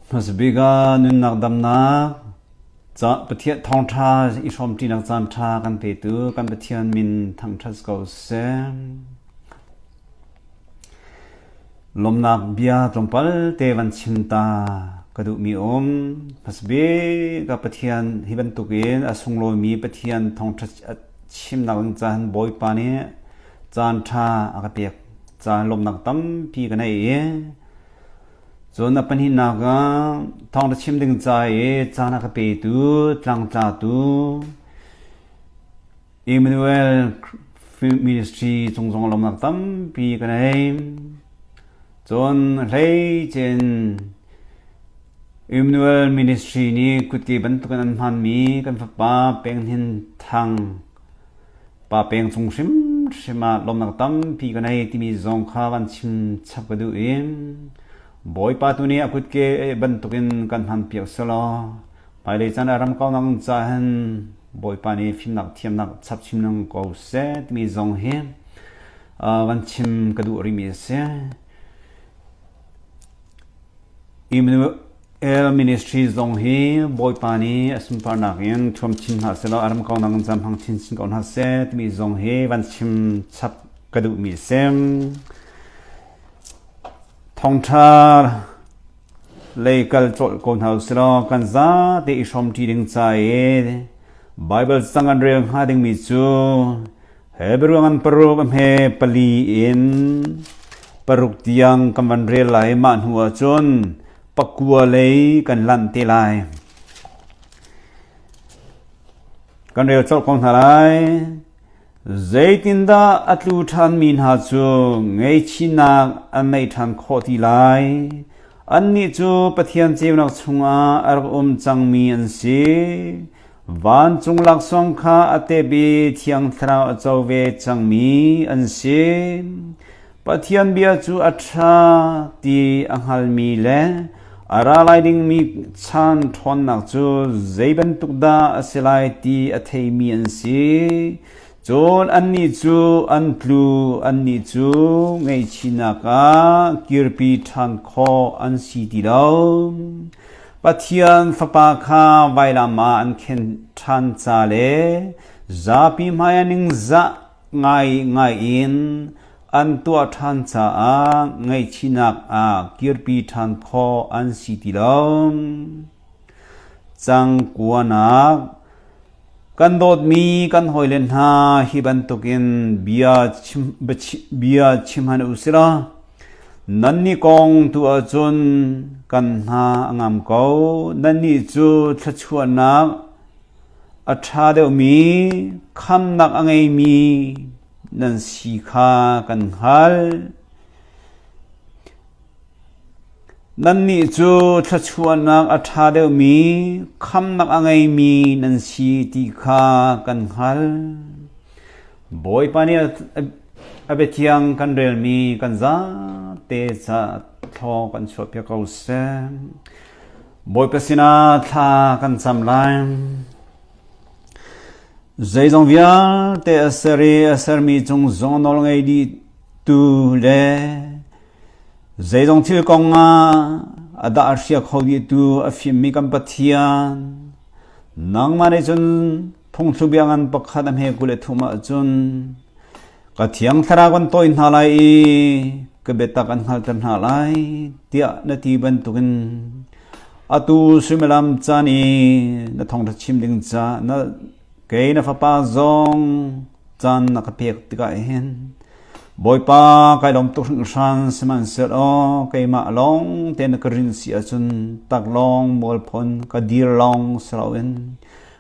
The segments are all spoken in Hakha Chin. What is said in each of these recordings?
Hmasabik ah nunnak damnak Pathian thawngṭha i hrawmṭinak caanṭha kan petu kan Pathian min thangṭhat ko seh. Lawmnak bia tlawmpal te van chim ta ka duhmi um. Hmasabik ah Pathian hi bantukin a sunglawimi Pathian thawngṭha chimnak ding caan Bawipa nih caanṭha a ka pek caan lawmnak tampi ka nei i Cun a pahnihnak ah thawngṭha chim ding ca i caan a ka petu tlangtlatu Emmanuel Ministry cung zong lawmnak tampi ka nei. Cun hleicin Emmanuel Ministry nih kutke bantukin an hmanmi kan fapa Peng Hnin Thang Pa peng chung hrimhrim ah lawmnak tampi ka nei timi zong kha van chim chap ka duh i Bawipa tu nih a kutke bantukin kan hmanpiak selaw hmailei caan ah ram kaunak ca hin Bawipa nih fimnak thiamnak chap chim lengmang ko seh timi zong hi van chim ka duh rihmi a si. Emmanuel Ministry zong hi Bawipa nih a sunparnak in thuam chin hna sehlaw a ram kaunak in cam hmang chinchin ko hna seh timi zong hi van chim chap ka duhmi a si. Thawngṭha lei kal cawlh ko hna usilaw kan zate i hrawmṭi ding ca i Bible cang an rel hnga dingmi cu Hebrew ngan paruk a hme pali in paruk tiang kan van rel lai. Mah hnu ah cun pakua lei kan lanh te lai. Kan rel colh ko hna lai. Zeitindah a tlu ṭhanmi hna cu ngaihchihnak an neih ṭhan khawh ti lai? Annih cu Pathian ceunak chungah a rak um cangmi an si. Vancung laksawng kha a tep i Thiang Thlarau a co ve cangmi an si. Pathian bia cu a ṭha ti a hngalmi le a ra lai dingmi chan ṭhawnnak cu zei bantuk dah a si lai ti a theimi an si. Cun annih cu an tlu, annih cu ngaihchihnak ah kirpi ṭhan khawh an si ti lo. Pathian Fapa kha vailam ah an khen ṭhan ca le zapi hmai ah ningzah ngaingai in an tuah ṭhan caah ngaihchihnak ah kirpi ṭhan khawh an si ti lo. Cangkuanak Kan dawtmi kan hawile hna hi bantukin bia chim, bia chim han u sila nannih kong tu ahcun kan hna a ngam ko. Nannih cu thluachuahnak a ṭha deuhmi khamnak a ngeimi nan si kha kan hngalh. Nannih cu thluachuahnak a ṭha deuhmi khamnak a ngeimi nan si ti kha kan hngalh. Bawipa nih a biathiang kan relmi kan zate ca thlaw kan chuahpiak ko seh. Bawipa sinah thla kan cam lai. Zeizong vialte a ser i a sermi cung zong nawl ngei dih tu le Zeizong thil kong ah a dah hria kho dihtu a fimmi kan Pathian, nangmah nih cun phungthluk bia ngan pakhat a hme 23 ahcun ka thiang thlarau kan tawi hna lai i ka biatak an hngalter hna lai tiah na ti bantukin atu suimilam caan i na thawngṭha chim ding ca na kei na fapa zong caan na ka pek tikah hin Bawipa kai lawm tuk hringhran sihmanhsehlaw keimah lawng te na ka rin si ahcun taklawng mualphon ka dir lawng si loin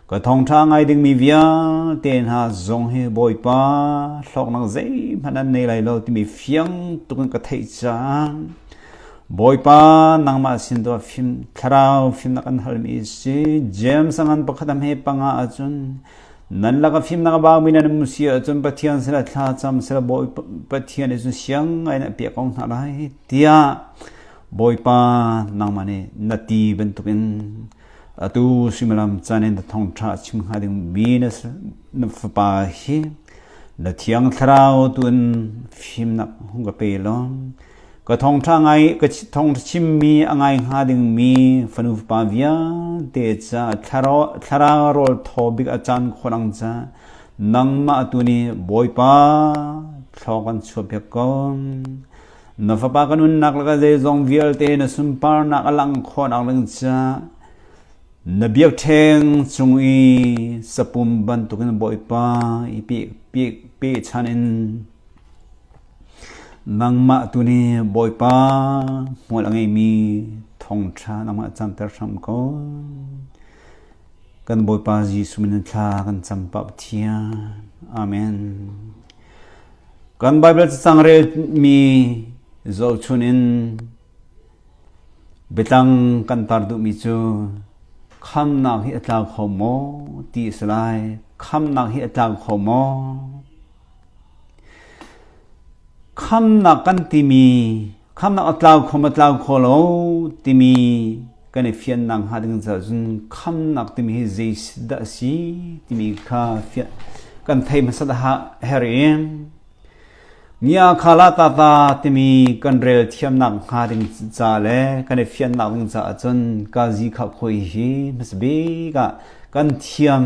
ka thawngṭha ngai dingmi vialte hna zong hi Bawipa hlawknak zeihmanh an nei lai lo timi fiang tukin ka theih caah Bawipa nangmah sin tuah fim thlarau fimnak an halmi si James a ngan pakhat a hme panga ahcun Nan lak a fimnak a baumi nan um si ahcun Pathian sinah thla cam sila Bawi Pathian nih cun siang ngai in a piah ko hna lai tiah Bawipa nangmah nih na ti bantukin atu suimilam caan in na thawngṭha a chim hnga ding mi na fapa hi na thiang thlarau tu in fimnak hung ka pe law. Ka thawngṭha ngai ka thawngṭha chimmi a ngai hnga dingmi fanu fapa vialte ca thlarau rawl thaw bik a caan khawh dang ca nangmah tu nih Bawipa thlaw kan chuahpiak ko. Na fapa ka nunnak le ka zeizong vialte na sunparnak a langh khawhnak ding ca na biakṭheng cung i sapum bantukin Bawipa i pehchan in Nangmah tu nih Bawipa hmual a ngeimi thawngṭha nangmah canter hram ko. Kan Bawipa Jesuh min in thla kan cam pah Pathian. Amen. Kan Bible cacang relmi zohchun in biatlang kan tar duhmi cu khamnak hi a tlau kho maw ti a si lai. Khamnak hi a tlau kho maw? Khamnak kan timi khamnak a tlau kho maw tlau kho lo timi kan i fiannak hnga ding caah cun khamnak timi hi zei dah a si timi kha kan thei hmasat a herh i Nia kha la tata timi kan rel thiamnak hnga ding ca le kan i fiannak ding caah cun kazi kha khoi hi hmasa bik ah kan thiam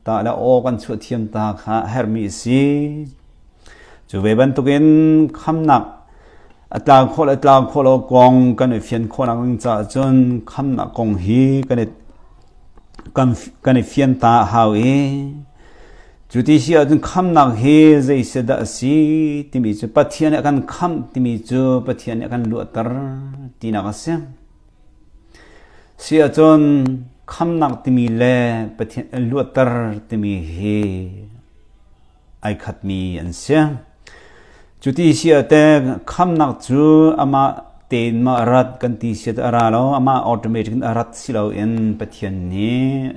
ta le aw kan chuah thiam ta kha a herhmi a si. Cu ve bantukin khamnak a tlau khawh le tlau khawh lo kong kan i fian khawhnak ding caah cun khamnak kong hi kan i kan i fian ta a hau i cu ti si ahcun khamnak hi zei si dah a si timi cu Pathian nih a kan khamh timi cu Pathian nih a kan luatter tinak a si. Si ahcun khamnak timi le Pathian luatter timi hi ai khatmi an si. Cuti si ah teh khamnak cu amah tein ma a rat kan ti si a ra lo, amah automatic in a rat si loin Pathian nih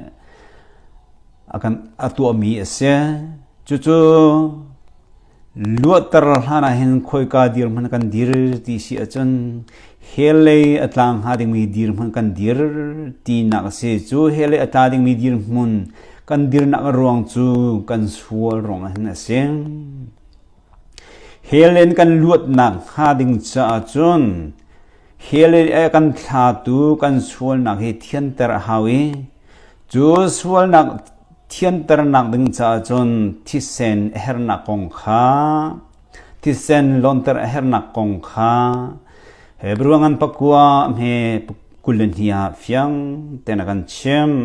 a kan a tuahmi a si. Cucu Luatter hlan ah hin khoika dirhmun kan dir ti si ahcun hell lei a tla hnga dingmi dirhmun kan dir tinak a si. Cu hell lei a tla dingmi dirhmun kan dirnak a ruang cu kan sual ruangah hin a si. Hell in kan luatnak hnga ding caah cun hell in a kan thlatu kan sualnak hi thianter a hau i cu sualnak Thianternak ding caah cun thisen a hernak kong kha thisen lawnter a hernak kong kha Hebrew ngan pakua hme 22 ah fiang tein a kan chimh.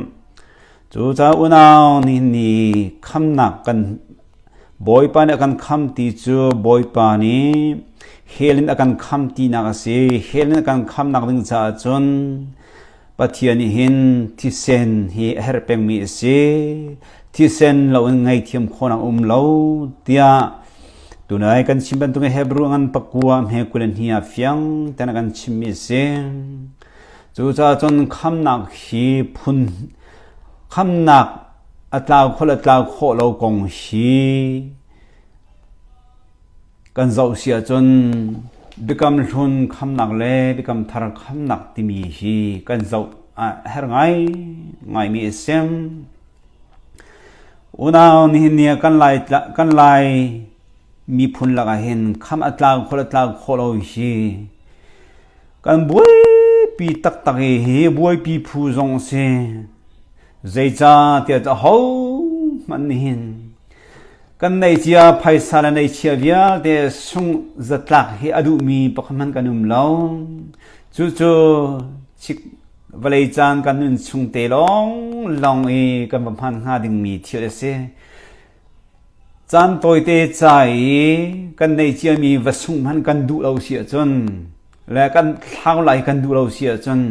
Cucaah unau nihin ni khamnak kan Bawipa nih a kan kham ti cu Bawipa nih hell in a kan kham tinak a si. Hell in a kan khamnak ding caah cun Pathian nih hin thisen hi a herh pengmi a si. Thisen loin ngaihthiam khawhnak um lo tiah tunai kan chim bantuk Hebrew ngan pakua hme 22 ah fiang ten a kan chimmi a si. Cucaah cun khamnak hi phun khamnak a tlau khawh le tlau khawh lo kong hi Kan zoh si ahcun Biakam Hlun khamnak le Biakam Thar khamnak timi hi kan zoh a herh ngai ngaimi a si. Unau nihin ni ah kan lai kan lai miphun lakah hin kham a tlau khawh le tlau khawh lo hi kan buaipi taktak i hi buaipi phu zong a si. Zeicah tiah aho hmanh nih hin Kan neihcia phaisa le neihchia vialte sungh zatlak hi a duhmi pakhat hmanh kan um lo. Cucu chik vawlei caan kan nun chung te lawnglawng i kan va hman hnga dingmi thil a si. Caan tawite ca i kan neihciami va sungh hmanh kan duh lo si ahcun le kan thlau lai kan duh lo si ahcun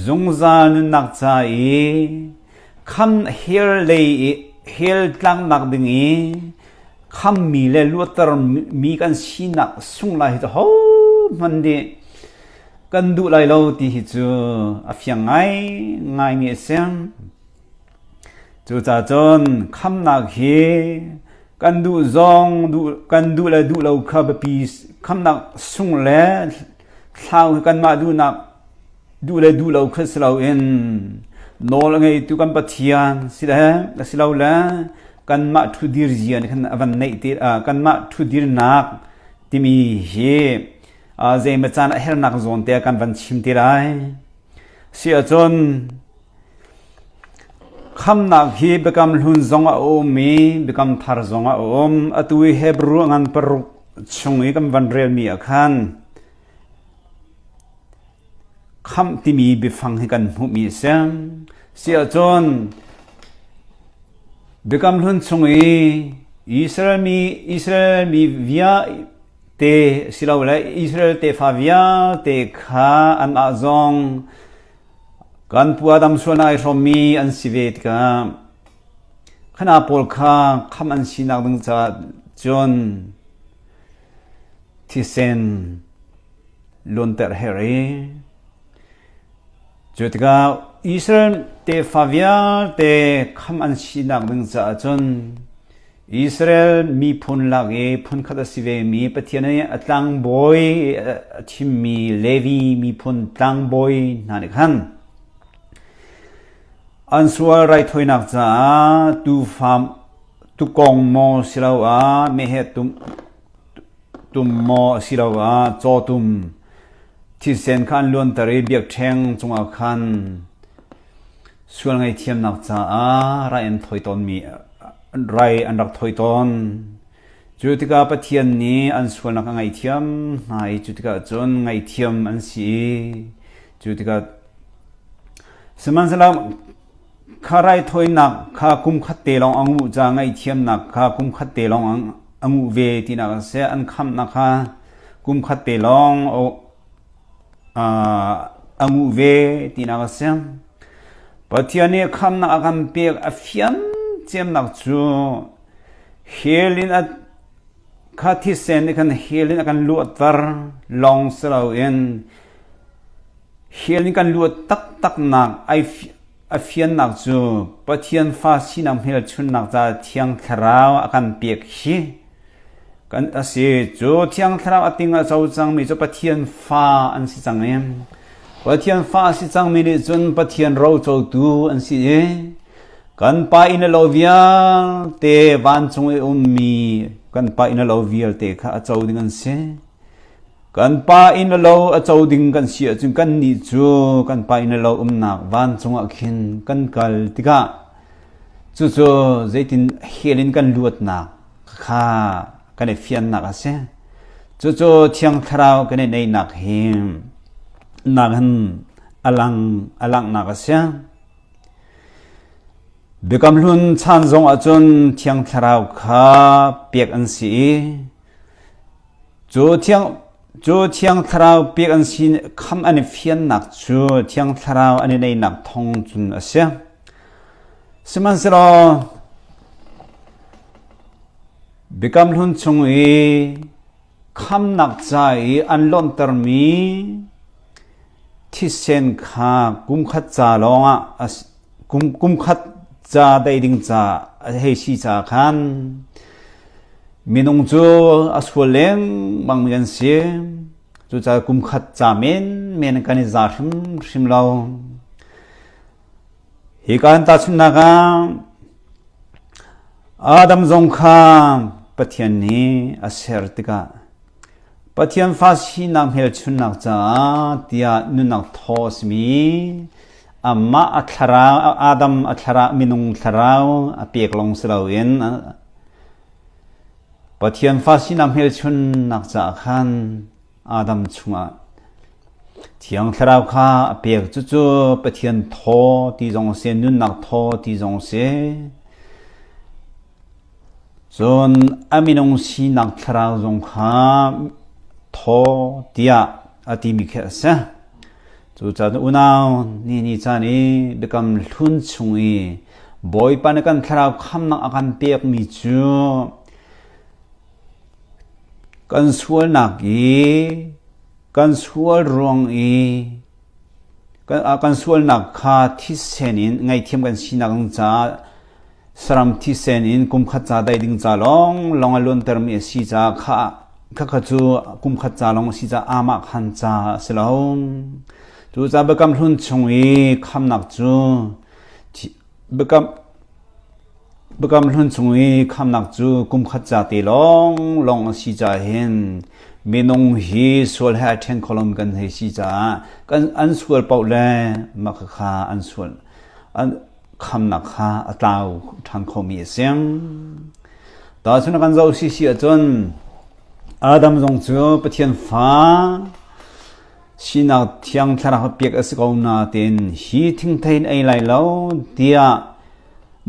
zungzal nunnak ca i Kham hell lei i hell tlangnak ding i khammi le luatter mi kan sinak sung lai hi cu hohmanh nih kan duh lai lo ti hi cu a fiang ngai ngaimi a si. Cucaah cun khamnak hi kan duh zong duh kan duh le duh lo kha biapi khamnak sung le thlau hi kanmah duhnak duh le duh lo kha si loin nawl a ngeitu kan Pathian si le si lo le kanmah ṭhudir zia nih khan a van neih te kanmah ṭhudirnak timi hi Zeimaw caan a hernak zawn te kan van chim te lai. Si ahcun khamnak hi biakam hlun zong a um i biakam thar zong a um. Atu i Hebrew a ngan paruk chung i kan van relmi ah khan Khamh timi biafang hi kan hmuhmi a si. Si ahcun Biakam Hlun chung i Israel mi Israel mi vialte silole Israel tefa vialte kha an ah zong kan pu Adam sualnak ai hrawmmi an si ve tikah khana pawl kha khamh an sinak ding caah cun thisen luanter herh i cu tikah Israel tefa vialte kham an sinak ding caah cun Israel miphun lak i phunkhat a si vemi Pathian i a tlangbawi a thimmi Levi miphun tlangbawi hna nih khan an sual raithawinak caah tuufa tukong maw siloah meheh tum Tum maw asiloah cawtum thisen kha an luanter i biakṭheng cungah khan sual ngaihthiamnak caah rai an thawi tawnmi rai an rak thawi tawn. Cu tikah Pathian nih an sualnak a ngaihthiam hna i cu tikah cun ngaihthiam an si i cu tikah sihmanhsehlaw kha raithawinak kha kum khat te lawng a nguh ca ngaihthiamnak kha kum khat te lawng a nguh ve tinak a si. An khamhnak kha kum khat te lawng a nguh ve tinak a si. Pathian nih khamnak a kan pek a fian ciamnak cu hell in a kha thisen nih khan hell in a kan luatter lawng si loin Hell in kan luat taktaknak a fiannak cu Pathian fa sinak hmelchunhnak caah Thiang Thlarau a kan pek hi kan a si. Cu Thiang Thlarau a ting a co cangmi cu Pathian fa an si cang i Pathian fa a si cangmi nih cun Pathian rocotu an si i kan pa inn le lo vialte vancung i ummi kan pa inn le lo vialte kha a co ding an si. Kan pa inn le lo a co ding kan si ahcun kannih cu kan pa inn le lo umnak vancung ah khin kan kal tikah cucu zeitin hell in kan luatnak kha kan i fiannak a si. Cucu Thiang Thlarau kan i neihnak hi nak hin a lang a langhnak a si. Biakam Hlun chan zong ahcun Thiang Thlarau kha pek an si i Cu Thiang Thlarau pek an si kham an i fiannak cu Thiang Thlarau an i neihnak thawng cun a si. Sihmanhsehlaw Biakam Hlun chung i khamnak ca i an lawntermi thisen kha kumkhat ca lawngah kumkhat ca dei ding ca a hei si ca khan minung cu a sual lengmang mi an si. Cucaah kumkhat ca menmen kan i za hrimhrim lo. Hi kan tahchunhnak ah Adam zong kha Pathian nih a ser tikah Pathian fa sinak hmelchunhnak caah tiah nunnak thaw a simi amah a thlarau Adam a thlarau minung thlarau a pek lawng si loin Pathian fa sinak hmelchunhnak caah khan Adam chungah Thiang Thlarau kha a pek. Cucu Pathian thaw ti zong a si, nunnak thaw ti zong a si. Cun a minung sinak thlarau zong kha thaw tiah a timi khi a si. Cucaah unau ni ni caan i biakam hlun chung i Bawipa nih kan thlarau khamnak a kan pekmi cu kan sualnak i kan sual ruang i kan sualnak kha thisen in ngaihthiam kan sinak ding caah saram thisen in kumkhat ca dai ding ca lawnglawng a luantermi a si caah kha khakha cu kumkhat ca lawng a si caah amah khan ca a si lo. Cucaah Biakam Hlun chung i khamnak cu Biakam Biakam Hlun chung i khamnak cu kumkhat ca te lawnglawng a si caah hin. Minung hi sual he a ṭhen kho lomi kan hei si caah kan an sual paoh le mah khakha an sual an khamnak kha a tlau ṭhan khomi a si. Tahchun kan zoh si si ahcun Adam zong cu Pathian fa sinak thiang thlarau pek a si ko nain hi thingthei in ei lai lo tiah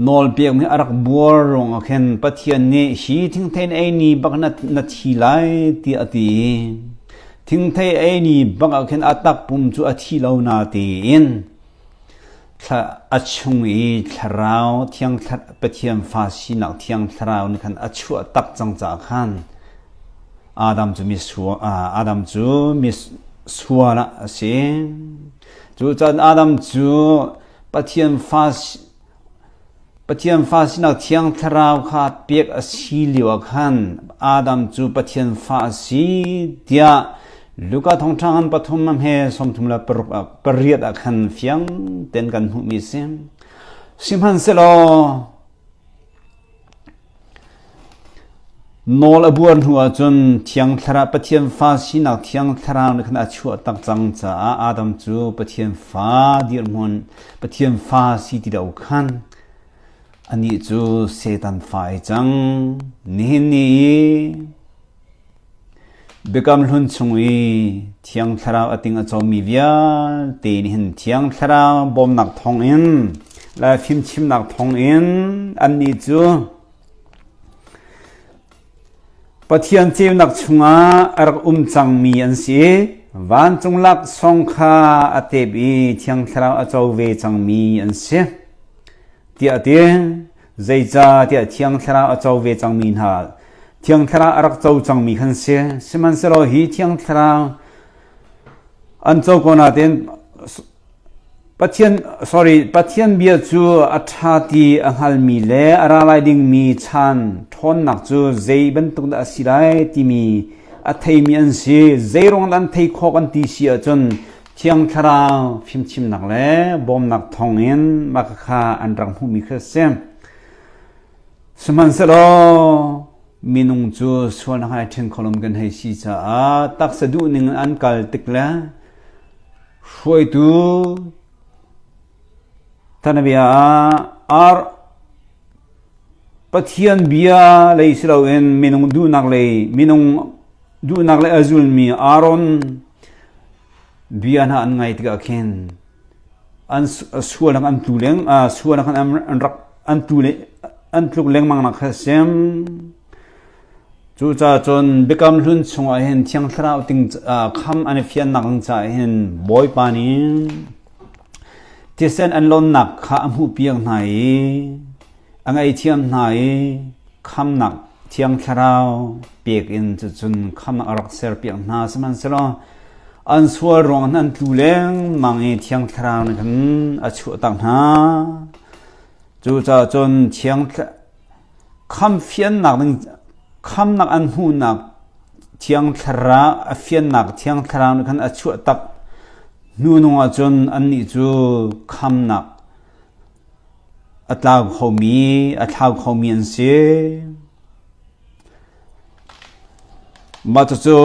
nawl pekmi a rak buar ruangah khin Pathian nih hi thingthei in ei ni bak na thi lai tiah a ti. Thingthei ei ni bak ah khin a takpum cu a thi lo na tiin a chung i thlarau thiang Pathian fa sinak thiang thlarau nih khan a chuah tak cang caah khan Adam cu misual Adam cu misual ah a si. Cu caan Adam cu Pathian fa Pathian fa sinak thiang thlarau kha pek a si lio ah khan Adam cu Pathian fa a si tiah Luka thawngṭha ngan pathum a hme 38 ah pariat ah khan fiang tein kan hmuhmi a si. Sihmanhsehlaw Nawl a buar hnu ahcun Thiang Thlarau Pathian fa sinak Thiang Thlarau nih khan a chuah tak cang caah Adam cu Pathian fa dirhmun Pathian fa si ti lo khan anih cu Satan fa ai cang. Nihin ni i Biakam Hlun chung i Thiang Thlarau a ting a comi vialte nih hin Thiang Thlarau bawmnak thawngin le fimchimnak thawngin annih cu Pathian ceunak chungah a rak um cangmi an si. Vancung laksawng kha a tep i Thiang Thlarau a co ve cangmi an si. Tiah a ti. Zeicahtiah Thiang Thlarau a co ve cangmi hna Thiang Thlarau a rak co cangmi khan si. Sihmanhsehlaw hi Thiang Thlarau an co ko nain Pathian sorry Pathian bia cu a ṭha ti a hngalmi le a ra lai dingmi chan ṭhawnnak cu zei bantuk dah a si lai timi a theimi an si. Zeiruang dah an thei khawh kan ti si ahcun Thiang Thlarau fimchimnak le bawmnak thawngin mah kha an rak hmuhmi kha a si. Sihmanhsehlaw minung cu sualnak ai ṭhen kho lomi kan hei si caah taksa duhning in an kal tik le hruaitu thanabia ah ar Pathian bia lei si loin minung duhnak lei minung duhnak le a zulmi Aaron bia hna an ngai tikah khin an sualnak an tlu leng sualnak an rak an tlu le an tluk lengmang nak kha sem cucaah cun biakam hlun chungah hin thiang thlarau ting kham an i fiannak ding caah hin bawipa nih thisen an lonnak kha a hmuh piak hna i A ngaihthiam hna i khamnak Thiang Thlarau pek in cucun khamnak a rak serpiak hna. Sihmanhsehlaw an sual ruangah an tlu lengmang i Thiang Thlarau nih khan a chuahtak hna. Cucaah cun Thiang kham fiannak ding khamnak an hmuhnak Thiang Thlarau a fiannak Thiang Thlarau nih khan a chuahtak hnu nung ahcun annih cu khamnak A tlau khomi, a thlau khomi an si. Mah cucu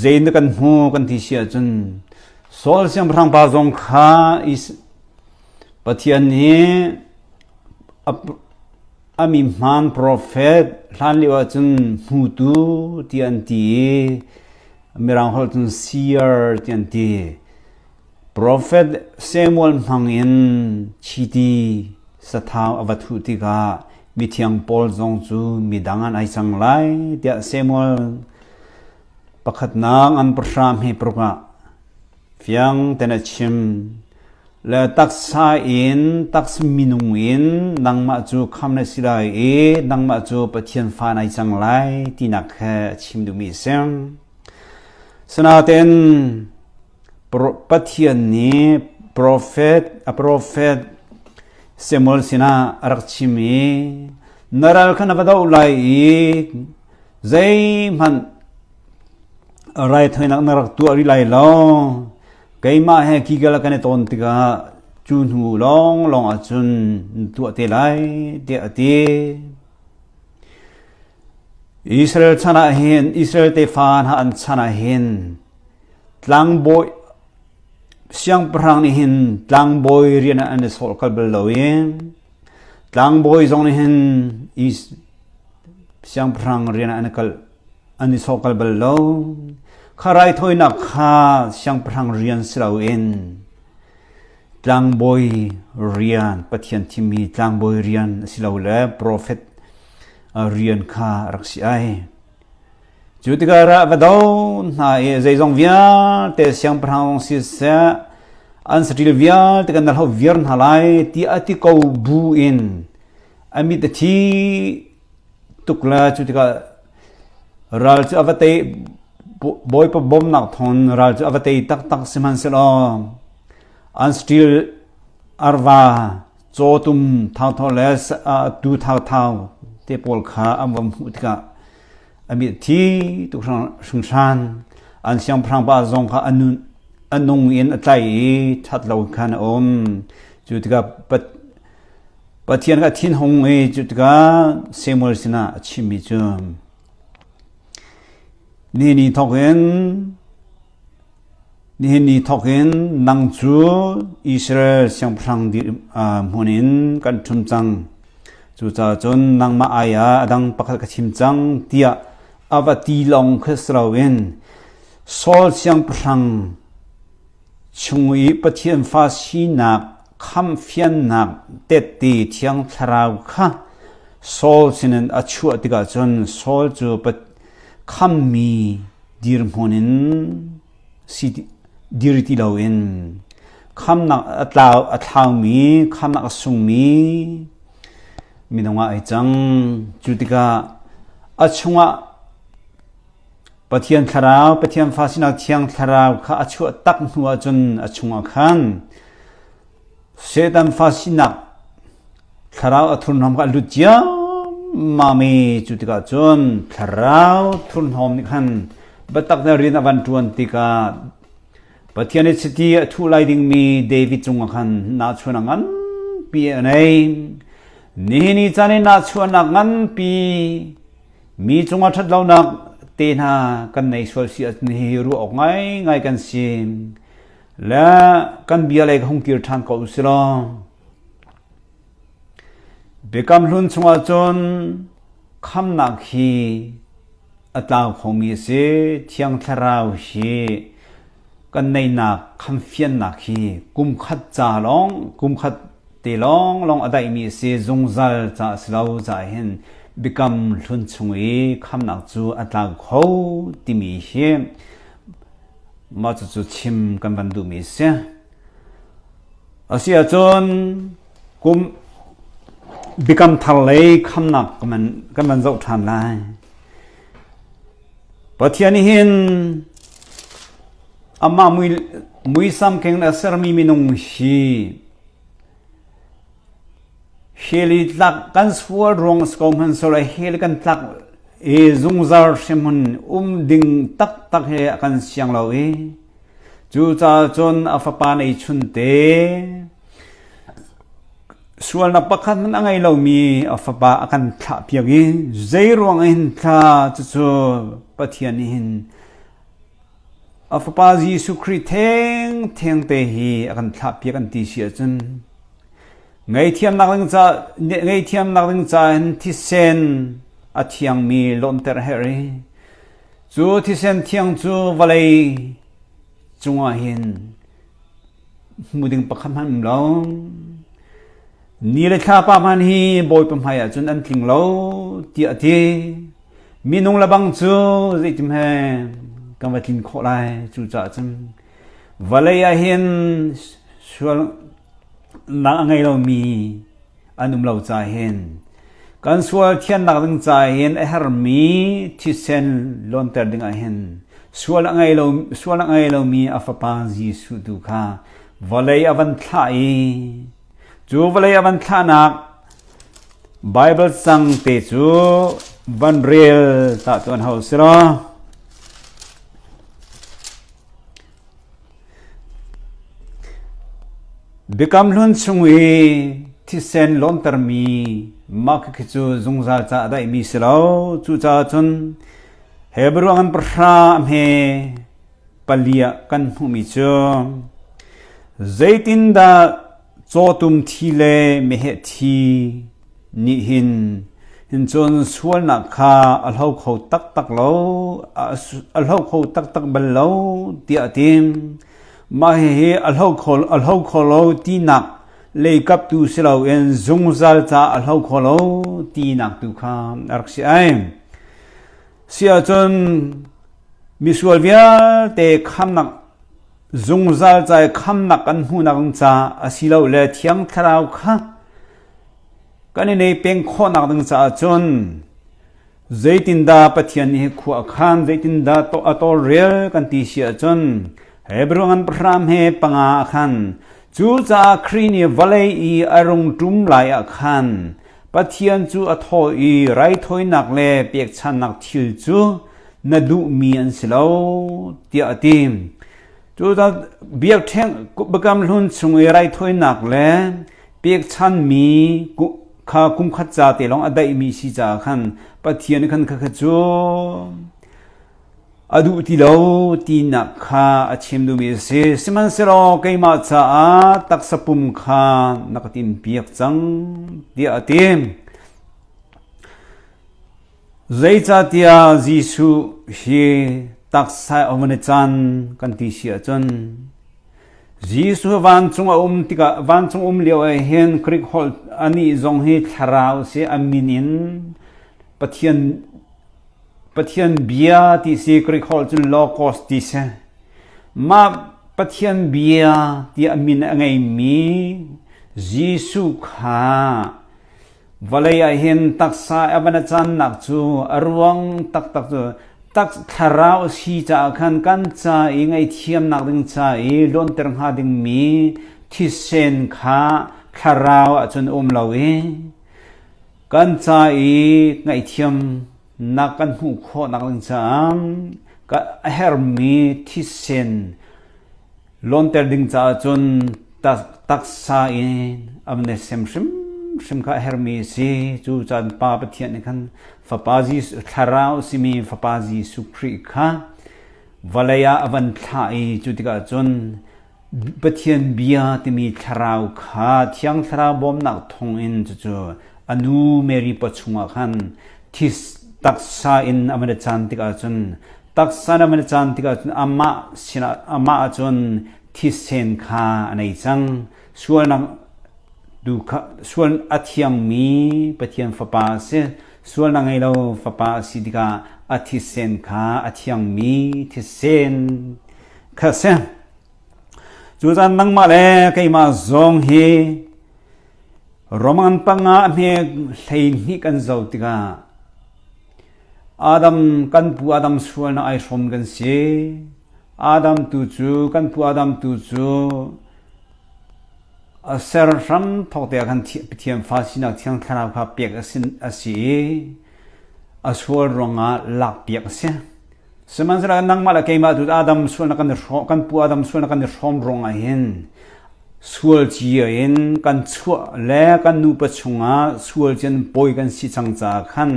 zei na kan hmu kan ti si ahcun Saul siangpahrang pa zong kha Pathian nih a mi hmaan profet hlan lio ahcun hmutu ti an ti i Mirang holh cun seer ti an ti. Profet Samuel hmangin chiti sathau a va thuh tikah mithiang Paul zong cu midang an ai cang lai tiah Samuel pakhatnak an pahra hme paruk ah fiang ten a chim. Le taksa in taksa minung in nangmah cu kham na si lai i nangmah cu Pathian fa nai cang lai tinak he a chim duhmi a si. Sinain Pathian nih profet a profet Samuel sinah a rak chim i na ral kha na va doh lai i zeihmanh raithawinak na rak tuah rih lai lo keimah he Gilgal kan i ton tikah cu hnu lawnglawng ahcun na tuah te lai tiah a ti. Israel chan ah hin Israel tefa hna an chan ah hin tlangbawi siangpahrang nih hin tlangbawi rian ah an i sawh kal bal lo i tlangbawi zong nih hin siangpahrang rian ah an i kal an i sawh kal bal lo. Kha raithawinak kha siangpahrang rian si loin tlangbawi rian Pathian thimmi tlangbawi rian asilole profet rian kha rak si ai. Cu tikah ra va do hna i zeizong vialte siangpahrang siseh an saṭil vialte kan hlo viar hna lai ti a ti ko bu in a mit a thi tuk le cu tikah ral cu a va tei Bawipa bawmhnak thawng ral cu a va tei taktak sihmanhsehlaw an saṭil arva cawtum thauthau le tuu thauthau te pawl kha an va hmuh tikah a mit thi tuk hringhran an siangpahrang pa zong kha a nung in a tlai i ṭhat lo khan a um. Cu tikah Pathian kha thinhung i cu tikah Samuel sinah a chimmi cu Nihin ni thawk in nihin ni thawk in nang cu Israel siangpahrang hmun in kan ṭhum cang. Cucaah cun nangmah ai ah a dang pakhat ka thim cang tiah a va ti lawng kha si loin Saul siangpahrang chung i Pathian fa sinak khamhfiannak tette Thiang Thlarau kha Saul sinin a chuah tikah cun Saul cu khammi dirhmun in si dir ti loin khamnak a tlau a thlaumi khamnak a sungmi minung ah ai cang. Cu tikah a chungah Pathian thlarau Pathian fa sinak thiang thlarau kha a chuah tak hnu ahcun a chungah khan Satan fa sinak thlarau a thurhnawm kha a lut ciammam i cu tikah cun thlarau thurhnawm nih khan biatak na rian a van ṭuan tikah Pathian i chiti a thuh lai dingmi David cungah khan nahchuahnak nganpi a nei. Nihin ni caan i nahchuahnak nganpi mi cungah ṭhatlonak te hna kan nei sual si ahcun hihi ruah awk ngaingai kan si. Le kan bia lei ka hung kir ṭhan ko u si law Biakam Hlun chungah cun khamnak hi a tlau khomi a si. Thiang Thlarau hi kan neihnak khamfiannak hi kum khat ca lawng kum khat te lawnglawng a daihmi a si. Zungzal ca a si lo caah hin Biakam Hlun chung i khamnak cu a tlau kho timi hi mah cucu chim kan van duhmi a si. Asiahcun kum biakam thar lei khamnak kan van zoh ṭhan lai. Pathian nih hin amah muisam keng a sermi minung hi hell i tlak kan sual ruang si ko hmanhsehlaw hell kan tlak i zungzal hremhmun um ding taktak he a kan siang lo i Cucaah cun a fapa neichunte sualnak pakhat hmanh a ngei lomi a fapa a kan thlahpiak i zeiruang in thla cucu Pathian nih hin a fapa Jesuh Khrih thengtheng te hi a kan thlahpiak an ti si ahcun ngaihthiamnak ding ca ngaihthiamnak ding ca in thisen a thiangmi lawmter a herh i Cu thisen thiang cu vawlei cungah hin hmu ding pakhat hmanh um lo. Ni le thlapa hmanh hi Bawipa hmai ah cun an tling lo tiah a ti. Minung le bang cu zeitim he kan va tlin khawh lai cucaah cun vawlei ah hin sualnak a ngei lomi an um lo ca hin kan sual thiannak ding ca hin a hermi thisen lawnter ding ah hin sual a ngei lo sual a ngei lomi a fapa Jesuh tu kha vawlei a van thlah i cu vawlei a van thlahnak Bible cang te cu van rel ta tuan hau si law Biakam Hlun chung i thisen lawntermi mah khi cu zungzal ca a daihmi si lo. Cucaah cun Hebrew ngan pahra a hme pali ah kan hmuhmi cu zeitindah cawtum thi le meheh thi nih hin hin cun sualnak kha a hlo kho taktak lo, a hlo kho taktak bal lo tiah a ti. Mah hihi a hlo kho, a hlo kho lo tinak leikap tu si loin zungzal ca a hlo kho lo tinak tu kha a rak si ai. Si ahcun misual vialte khamnak zungzal ca i khamnak kan hmuhnak ding ca asilole Thiang Thlarau kha kan i nei peng khawhnak ding caah cun zeitindah Pathian nih khua a khan, zeitindah a tawlrel kan ti si ahcun Hebrew ngan pahram he panga ah khan cucaah Khrih nih vawlei i a rung ṭum lai ah khan Pathian cu a thaw i raithawinak le pekchannak thil cu na duhmi an si lo tiah a ti. Cucaah biakṭheng biakam hlun chung i raithawinak le pekchanmi kha kumkhat ca te lawng a daihmi si caah khan Pathian khan khakha cu a duh ti lo tinak kha a chim duhmi a si. Sihmanhsehlaw keimah caah taksa pum kha na ka timpiak cang tiah a ti. Zeicahtiah Jesuh hi taksa a vun i can kan ti si ahcun Jesuh vancung a um tikah vancung um lio ah hin Greek holh anih zong hi thlarau si a min in Pathian Pathian bia ti si Greek holh cun logos ti si. Mah Pathian bia ti a min a ngeimi Jesuh kha Vawlei ah hin taksa a van a cannak cu a ruang taktak cu tak thlarau a si caah khan kan ca i ngaihthiamnak ding ca i luanter hnga dingmi thisen kha thlarau ahcun um lo i kan ca i ngaihthiamnak kan hmuh khawhnak ding caah a herhmi thisen Lawnter ding caah cun taksa in a van i sem hrimhrim kha a herhmi a si. Cu caan Pa Pathian nih khan Fapa Jesuh, Thlarau a simi Fapa Jesuh Khrih kha vawlei ah a van thlah i cu tikah cun Pathian bia timi Thlarau kha Thiang Thlarau bawmnak thawngin cucu a nu Mary pawchung ah khan this taksa in a van i caan tikah cun Taksa na van caan tikah cun amah sinah amah ahcun thisen kha a nei cang. Sualnak tu kha sual a thiangmi Pathian Fapa a si. Sualnak ngei lo Fapa a si tikah a thisen kha a thiangmi thisen kha a si. Cucaah nangmah le keimah zong hi Roman panga a hme 12 kan zoh tikah Adam kan pu Adam sualnak ai hrawm kan si. Adam tu cu kan pu Adam tu cu a ser hram thawk te ah khan Pathian fa sinak thiang thlarau kha pek a si i a sual ruangah lak piak a si. Sihmanhsehlaw nangmah le keimah tu Adam sualnak kan i hrawm kan pu Adam sualnak kan i hrawm ruangah hin sual cia in kan chuah le kan nupa chungah sual cian pawi kan si cang caah khan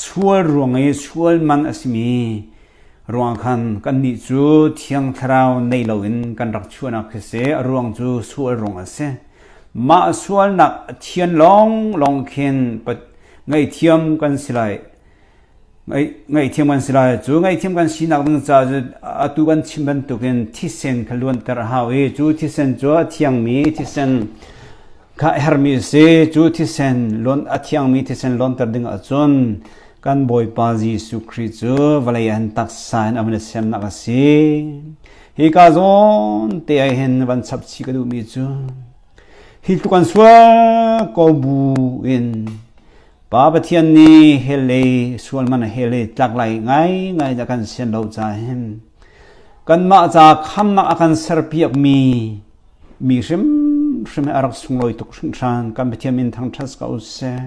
sual ruang i sual man a simi ruang khan kannih cu Thiang Thlarau nei loin kan rak chuahnak khi si a ruang cu sual ruang a si. Mah sualnak a thian lawnglawng khin ngaihthiam kan si lai. Ngaihthiam kan si lai. Cu ngaihthiam kan sinak ding caah cu atu kan chim bantukin thisen kha luanter a hau i cu thisen cu a thiangmi thisen kha a herhmi a si. Cu thisen a thiangmi thisen luanter ding ahcun kan Bawipa Jesuh Khrih cu vawlei ah hin taksa in a van i semnak a si. Hika zawn te ah hin van chap chih ka duhmi cu hi tluk an sual ko bu in Pa Pathian nih hell lei sual man hell lei tlak lai ngaingai dah kan sian lo ca hin kanmah ca khamnak a kan serpiakmi mi hrimhrim hi a rak sunglawi tuk hringhran kan Pathian min thangṭhat ko seh.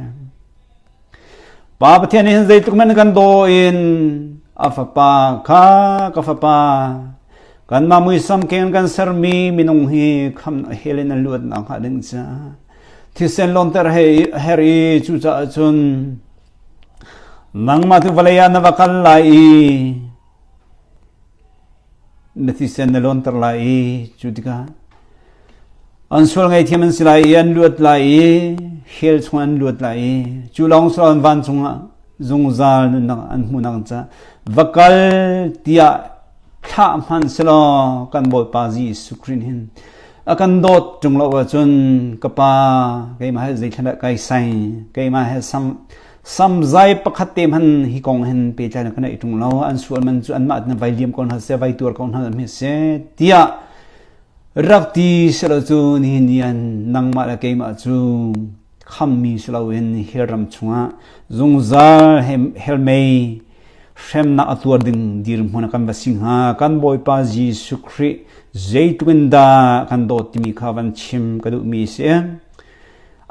Pa Pathian nih hin zeitluk man kan daw in a fapa kha ka fapa kanmah muisam keng kan sermi minung hi kham hell in an luatnak hnga ding caah. Thisen lonter her i cucaah cun nangmah tu vawlei ah na va kal lai i na thisen na lonter lai i cu tikah an sual ngaihthiam an si lai i an luat lai i hell chung an luat lai i cu lawng si loin vancung ah zungzal nunnak an hmuhnak ca va kal tiah thlah hmanh selaw kan Bawipa Jesuh Khrih hin a kan dawt ṭung lo ahcun ka pa keimah he zeithlan dah kai sai keimah he sam samzai pakhat te hman hi kong hin pehtlai na kan ei ṭung lo an sual man cu anmah na vai liam ko hna seh vai tuar ko hna hme seh tiah rak ti selaw cu nihin ni an nangmah le keimah cu khammi si loin hell ram chungah zungzal hell mei hremnak a tuar ding dirhmun ah kan va si hnga kan Bawipa Jesuh Khrih zeitluk in dah kan dawt timi kha van chim ka duhmi si.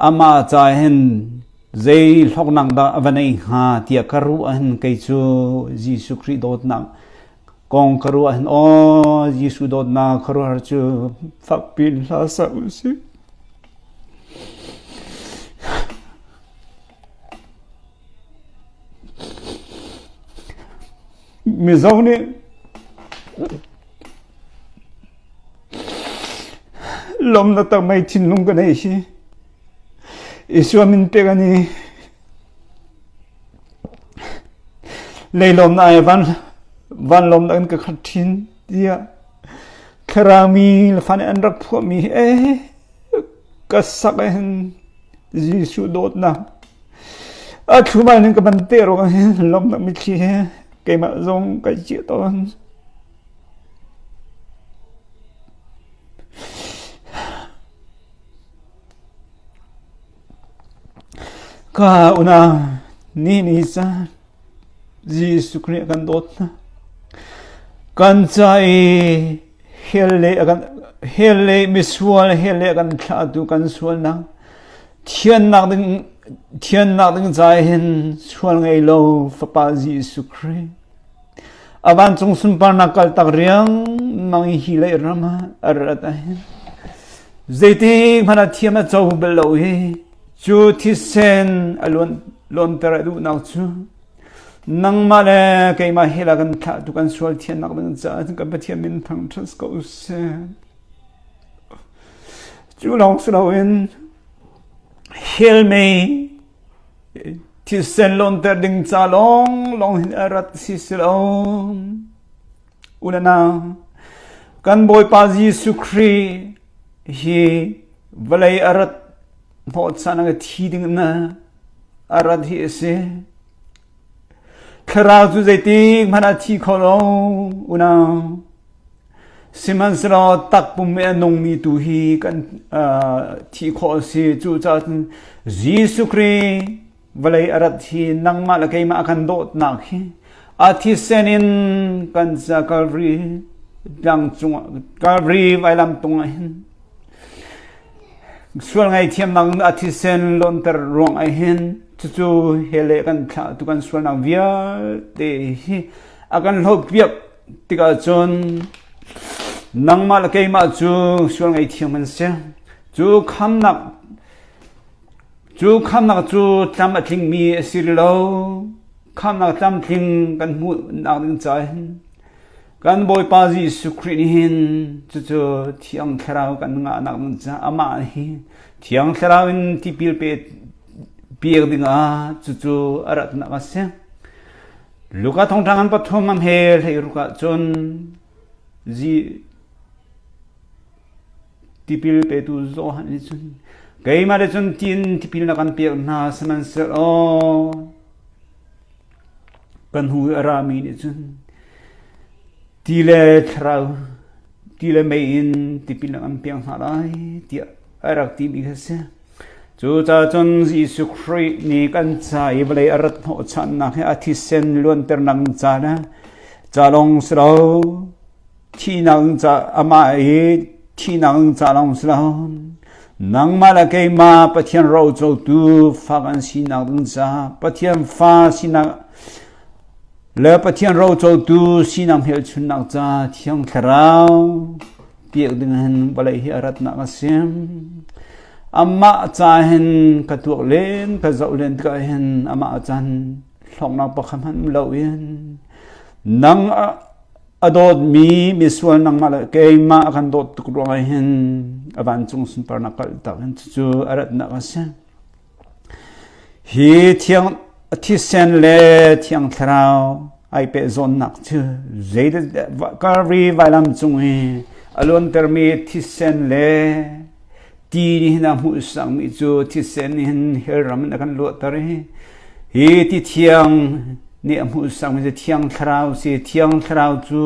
Amah ca hin zei hlawknak dah a va nei hnga tiah ka ruah hin kei cu Jesuh Khrih dawtnak kong ka ruah hin aw Jesuh dawtnak khuaruahhar cu fakpi in hla sa usih. Mizo nih lawmnak tak mei thinlung ka nei hi Isua min pek an i leilawmnak ai van vanlawmnak in ka khat ṭhin tiah thlarau mi le fa nih an rak phuahmi hi eh ka sak hin Jesuh dawtnak a thlumal ning ka ban te ruang hin lawmnak mitthli he keimah zong kai ciah tawn. Ka unau ni ni caan Jesuh Khrih kan dawt hna. Kan ca i hell le kan hell le misual hell le kan thlahtu kan sualnak thiannak ding thiannak ding ca hin sual ngei lo fapa Jesuh Khrih a vancung sunparnak kal tak riang mang hi le ram ah a rat hin zeitik hmanh ah thiam a co bal lo hi cu thisen a luan lonter a duhnak cu nangmah le keimah hi la kan thlah tu kan sual thiannak ding caah kan Pathian min thangṭhat ko seh. Cu lawng si loin hell mei thisen lonter ding ca lawng lawng hin a rat si si lo. Unanau, kan Bawipa Jesuh Khrih hi vawlei a rat hnawhchan a thi ding na a rat hi a si. Thlarau cu zeitik hmanh ah thi kho lo unau. Sihmanhsehlaw takpum i a nungmi tu hi kan thi khawh a si. Cucaah cun Jesuh Khrih vawlei a rat hi nangmah le keimah a kan dawtnak hi a thisen in kan ca Calvary tlang cungah Calvary vailam tung ah hin Sual ngaihthiamnak a thisen lonter ruang ah hin cucu he le kan thlah tu kan sualnak vialte hi a kan hlawt piak tikah cun nangmah le keimah cu sual ngaihthiam kan si. Cu khamnak cu khamnak cu tlam a tlingmi a si lo. Khamnak tlamtling kan hmuhnak ding caah hin Kan Bawipa Jesuh Khrih nih hin cucu Thiang Thlarau kan ngahnak ding caah amah hi Thiang Thlarau in tipil pe piak dingah cucu a ratnak a si. Luka thawngṭha ngan pathum am he hlei ruk ah cun zi tipil petu Johan nih cun keimah le cun tin tipil na kan pek hna sihmanhsehlaw Kan hnu i a rami nih cun ti le thlarau ti le mei in tipil an piak hna lai tiah a rak timi kha a si. Cucaah cun Jesuh Khrih nih kan ca i vawlei a rat hnawhchannak hi a thisen luanternak ca le ca lawng si lo Thihnak ca amah i thihnak ca lawng si lo. Nangmah le keimah Pathian rocotu fa kan sinak ding caah Pathian fa sinak le Pathian rocotu sinak hmelchunhnak ca Thiang Thlarau piak ding hin vawlei hi a ratnak a si. Amah ca hin ka tuak len ka zoh len tikah hin amah can hlawknak pakhat hmanh um loin nang a dawtmi misual nangmah le keimah a kan dawt tuk ruangah hin a vancung sunparnak kaltak in cucu a ratnak a si. Hi thiang thisen le thiang thlarau ai pehzawnnak cu zei Calvary vailam cung i a luantermi thisen le ti nih hin a hmuhsakmi cu thisen nih hin hell ram in a kan luahter i hi ti thiang nih a hmuhsakmi cu thiang thlarau si thiang thlarau cu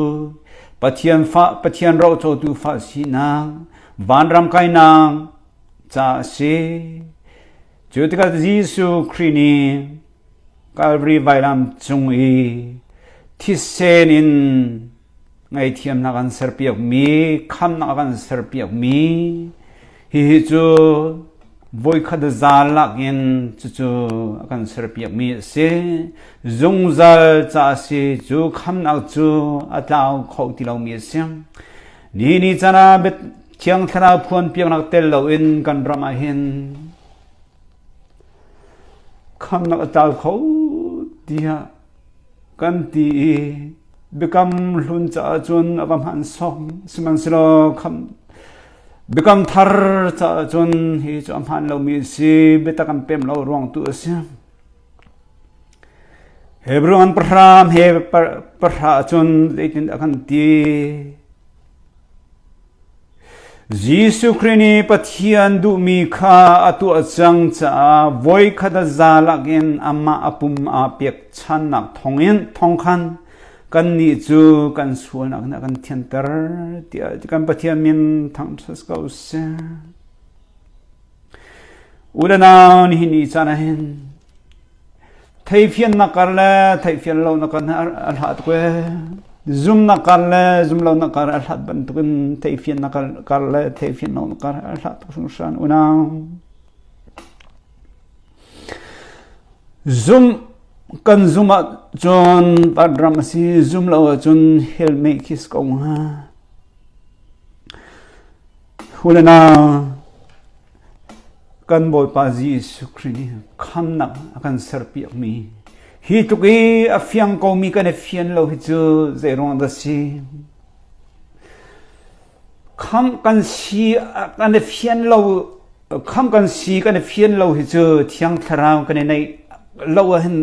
Pathian fa Pathian rocotu fa sinak vanram kainak ca a si. Cu tikah Jesuh Khrih nih Calvary vailam cung i thisen in ngaihthiamnak an serpiakmi, khamnak an serpiakmi hihi cu voikhat za lak in cucu a kan serpiakmi a si. Zungzal ca a si. Cu khamnak cu a tlau kho ti lomi a si. Ni ni caan ah Thiang Thlarau phuanpiaknak tel loin kan ram ah hin khamnak a tlau kho tiah kan ti i biakam hlun caah cun a va hman sawk sihmanhsehlaw kham biakam thar caah cun hi cu a hmaan lomi a si biatak an pem lo ruang tu a si. Hebrew an pahra he pahra cun zeitin a kan ti Jesuh Khrih nih Pathian duhmi kha a tuah cang caah voikhat a za lakin amah a pum aa pekchannak thawngin thawng khan kannih cu kan sualnak in a kan thianter tiah kan Pathian min thangṭhat ko seh. U le nau nihin ni caan ah hin Theifiannak kar le theihfian lonak kar a hlat tuk ee. Zumnak kar le zumlonak kar a hlat bantukin theihfiannak kar le theihfian lonak kar a hlat tuk hringhran unau. Zum kan zum ahcun vanram a si, zum lo ahcun hell mei khi si ko hnga. U le nau, Kan Bawipa Jesuh Khrih nih khamnak a kan serpiakmi hi tluk i a fiang komi kan i fian lo hi cu zei ruang dah si? Kham kan si kan i fian lo kham kan si kan i fian lo hi cu Thiang Thlarau kan i neih lo ahhin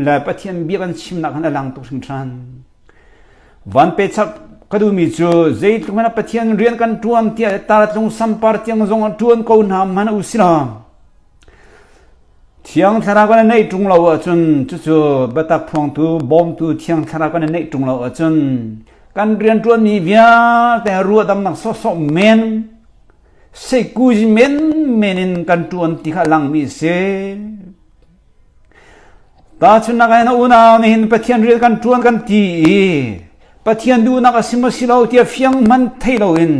le Pathian bia kan chimnak hin a lang tuk hringhran. Van pechak ka duhmi cu zeitluk hmanh ah Pathian rian kan ṭuan tiah tartlung sampar tiang zong ah ṭuan ko hna hmanh u si law Thiang Thlarau kan neih ṭung lo ahcun cucu biatak phuangtu bawmtu Thiang Thlarau kan neih ṭung lo ahcun kan rian ṭuanmi vialte ruahdamnak sawhsawh men seikuzi men men in kan ṭuan ti kha a langmi a si. Tahchunhnak ah na unau nih hin Pathian rian kan ṭuan kan ti i Pathian duhnak a si maw si lo tiah fiang hmanh thei loin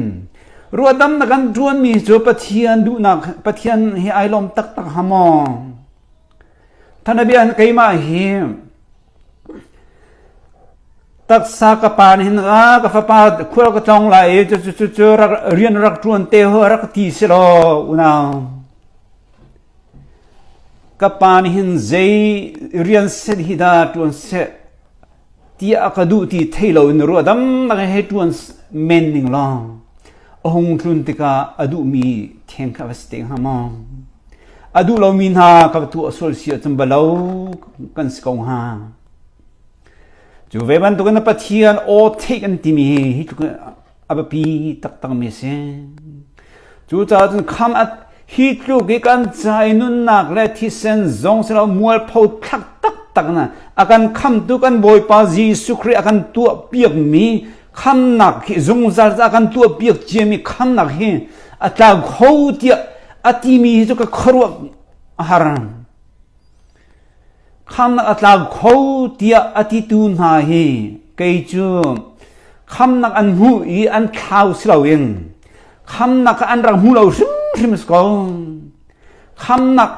ruahdamnak kan ṭuanmi cu Pathian duhnak Pathian hi ai lawm taktak hnga maw? Thanabia keimah hi taksa ka pa nih hin a ka fapa khual ka tlawng lai i cu cu cu rian rak ṭuan te ho rak ti si law unau Ka pa nih hin zei rian set hi dah ṭuan seh tiah a ka duh ti thei loin ruahdamnak he ṭuan men ning law a hung tlun tikah a duhmi theng kha va si te hnga maw? A duh lomi hna ka va tuah sual si ahcun balo kan si ko hnga. Cu ve bantukin Pathian aw theih kan timi hi hi tluk a biapi taktakmi a si. Cucaah cun kham a hi tluk i kan ca i nunnak le thisen zong si lo mualpho thlak taktak na a kan khamtu kan Bawipa Jesuh Khrih a kan tuahpiakmi khamnak hi zungzal a kan tuahpiak ciami khamnak hi a tlau kho tiah a timi hi cu ka khuaruah a har. Khamnak a tlau kho tiah a titu hna hi kei cu khamnak an hmuh i an thlau si loin khamnak kha an rak hmu lo hrimhrim a si ko. Khamnak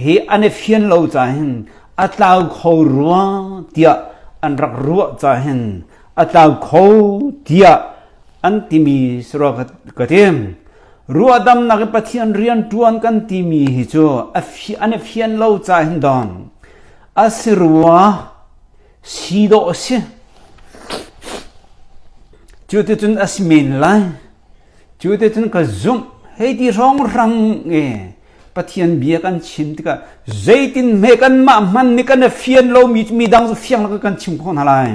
hi an i fian lo caah hin a tlau kho rua tiah an rak ruah caah hin a tlau kho tiah an timi si rua ka ti. Ruahdamnak i Pathian rian ṭuan kan timi hi cu an i fian lo ca hin dong a si rua si dawh a si. Cu ticun a si men lai. Cu ticun ka zumh. Hei ti hrawnghrang e Pathian bia kan chim tikah zeitin hme kanmah hman nih kan i fian lomi cu midang cu fiang lo kan chim khawh hna lai.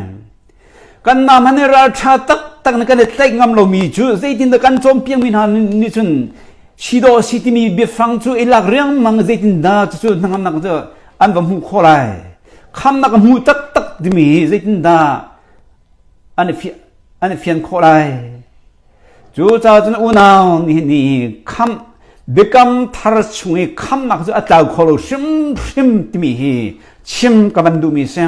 Kanmah hmanh nih ralṭha taktak nih kan i tlaih ngam lomi cu zeitindah kan cawnpiakmi hna nih cun si dawh a si timi biafang cu i lak riangmang zeitindah cucu hnangamnak cu an va hmuh khawh lai. Khamnak a hmu taktak timi zeitindah an i an i fian khawh lai. Cucaah cun unau nih ni khamh biakam thar chung i khamnak cu a tlau kho lo hrimhrim timi hi chim ka van duhmi si.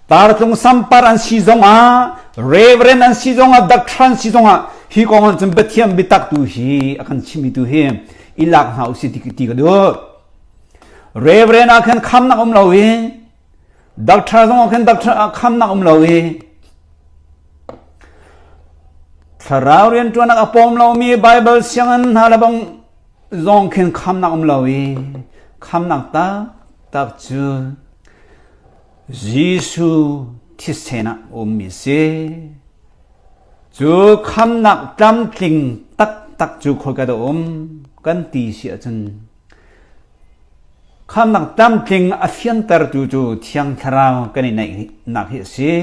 Tartlung sampar an si zongah, reverend an si zongah, doctor an si zongah hi kong ah cun Pathian biatak tu hi a kan chimmi tu hi i lak hna usih ti, ti ka duh. Reverend ah khan khamnak um lo i Doctor zong ah khin doctor ah khamnak um lo i thlarau rianṭuannak a pawm lomi Bible sianginn hna le bang zong khin khamnak um lo i khamnak taktak cu Jesuh thisen ah ummi si. Cu khamnak tlamtling taktak cu khoika dah um kan ti si ahcun Khamnak tlamtling a fiantertu cu Thiang Thlarau kan i neihnak hi a si.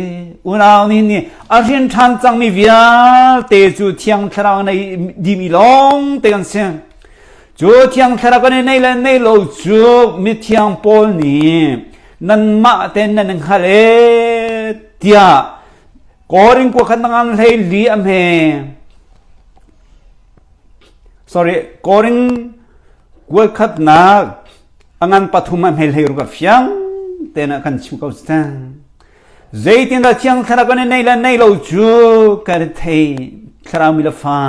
Unau nih nih a hrin ṭhan cangmi vialte cu Thiang Thlarau nei dimi lawng te kan si. Cu Thiang Thlarau kan i nei le nei lo cu mithiang Paul nih nanmah ten nan hngal e tiah Korin kua khat ngan hlei li a hme. Sorry, Korin Kualkhatnak a ngan pathum a hmel hlei ruk a fiang tein a kan chim ko cang. Zeitindah Thiang Thlarau kan i nei le nei lo cu kan i thei Thlarau mi le fa.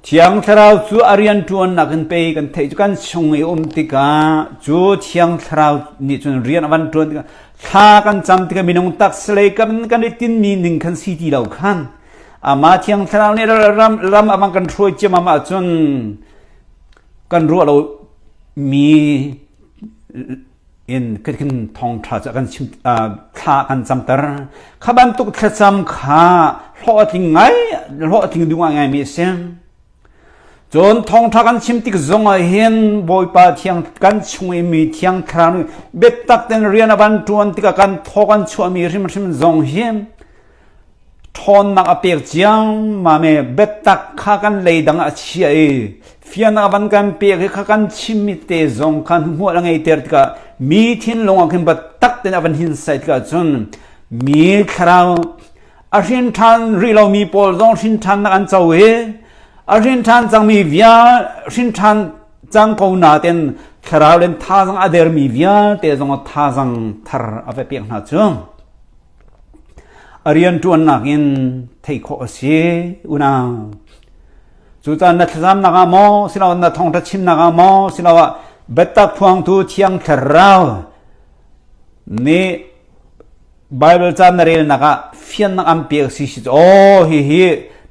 Thiang Thlarau cu a rian ṭuannak in pei kan theih cu kan chung i um tikah cu Thiang Thlarau nih cun rian a van ṭuan tikah thla kan cam tikah minung taksalei kan kan i tinmi ning khan si ti lo khan Amah Thiang Thlarau nih ram, ram a van kan hruai ciammam ahcun kan ruah lo mi in kan thawngṭha cu kan chim thla kan camter. Kha bantuk thlacam kha hlawhtling ngai hlawhtling duh ngai mi a si. Cun thawngṭha kan chim tik zong ah hin Bawipa thiang kan chung i mi thiang thlarau nih biatak tein rian a van ṭuan tikah kan thaw kan chuahmi hrimhrim zong hi ṭhawnnak a pek ciammam i biatak kha kan leidang ah a chiah i fiannak a van kan pek i kha kan chimmi te zong kha hmual a ngeiter tikah mi thinlung ah khin biatak tein a van hinsaih tikah cun mi thlarau a hrin ṭhan rih lomi pawl zong hrin ṭhannak an co i a hrin ṭhan cangmi vial hrin ṭhan cang ko nain thlarau len thazang a dermi vialte zong thazang thar a va pek hna cu a rianṭuannak in theih khawh a si unau cucaah na thlacamnak ah maw siloah na thawngṭha chimnak ah maw siloah biatak phuangtu thiang thlarau nih Bible ca na relnak ah fiannak an pek si si aw hihi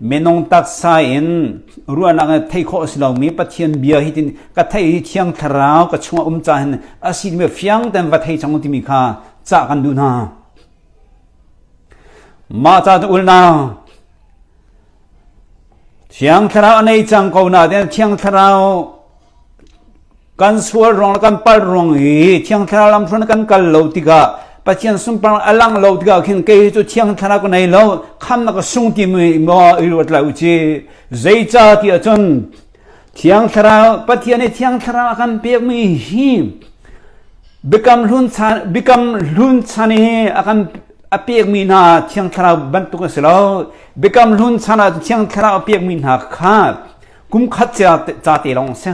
minung taksa in ruahnak in theih khawh a si lomi Pathian bia hi tin ka theih hi thiang thlarau ka chungah um ca hin a si timi fiang ten va thei cang timi kha cah kan duh hna. Mah ca cu ulnau Thiang thlarau a nei cang ko na ten thiang thlarau Kan sual ruang le kan palh ruang i Thiang Thlarau lamhruan kan kal lo tikah Pathian sunparnak a lang lo tikah khin kei cu Thiang Thlarau ka nei lo khamnak ka sung ti mi maw i ruat lai u ci zeicah ti ahcun Thiang Thlarau Pathian i Thiang Thlarau a kan pekmi hi biakam hlun chan biakam hlun chan i a kan a pekmi hna Thiang Thlarau bantuk a si lo biakam hlun chan ah Thiang Thlarau a pekmi hna kha kum khat ca te lawng a si.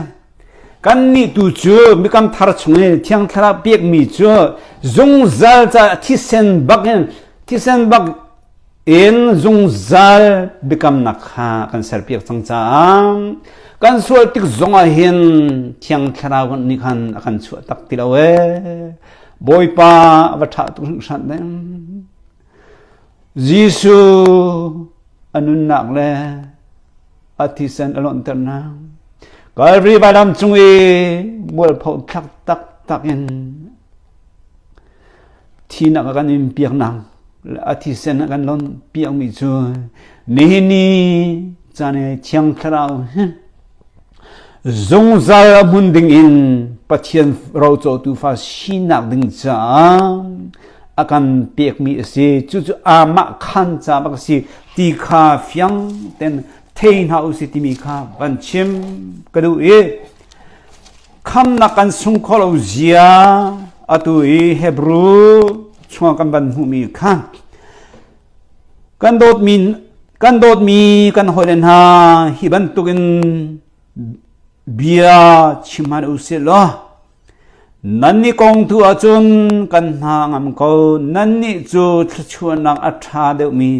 Kannih tu cu mikam thar chung i Thiang Thlarau pekmi cu zungzal ca thisen bak in thisen bak in zungzal biakamnak kha kan serpiak cang caah kan sual tik zongah hin Thiang Thlarau nih khan a kan chuah tak ti lo ee. Bawipa a va ṭha tuk hringhran ding. Jesuh a nunnak le. A thisen a lonhternak. Calvary vailam cung i mualpho thlak taktak in thinak a kan in piaknak a thisen a kan lon piakmi cu nihin ni caan i Thiang Thlarau zungzal a hmun ding in Pathian rocotu fa sinak ding caah a kan pekmi a si. Cucu amah khan ca bak a si ti kha fiang ten thei hna usih timi kha van chim ka duh i khamnak kan sung kho lo zia atu i Hebrew chungah kan van hmuhmi kha kan dawtmi kan dawtmi kan hawile hna hi bantukin bia chim hmanh usih law Nannih kong tu ahcun kan hna ngam ko. Nannih cu thluachuahnak a ṭha deuhmi,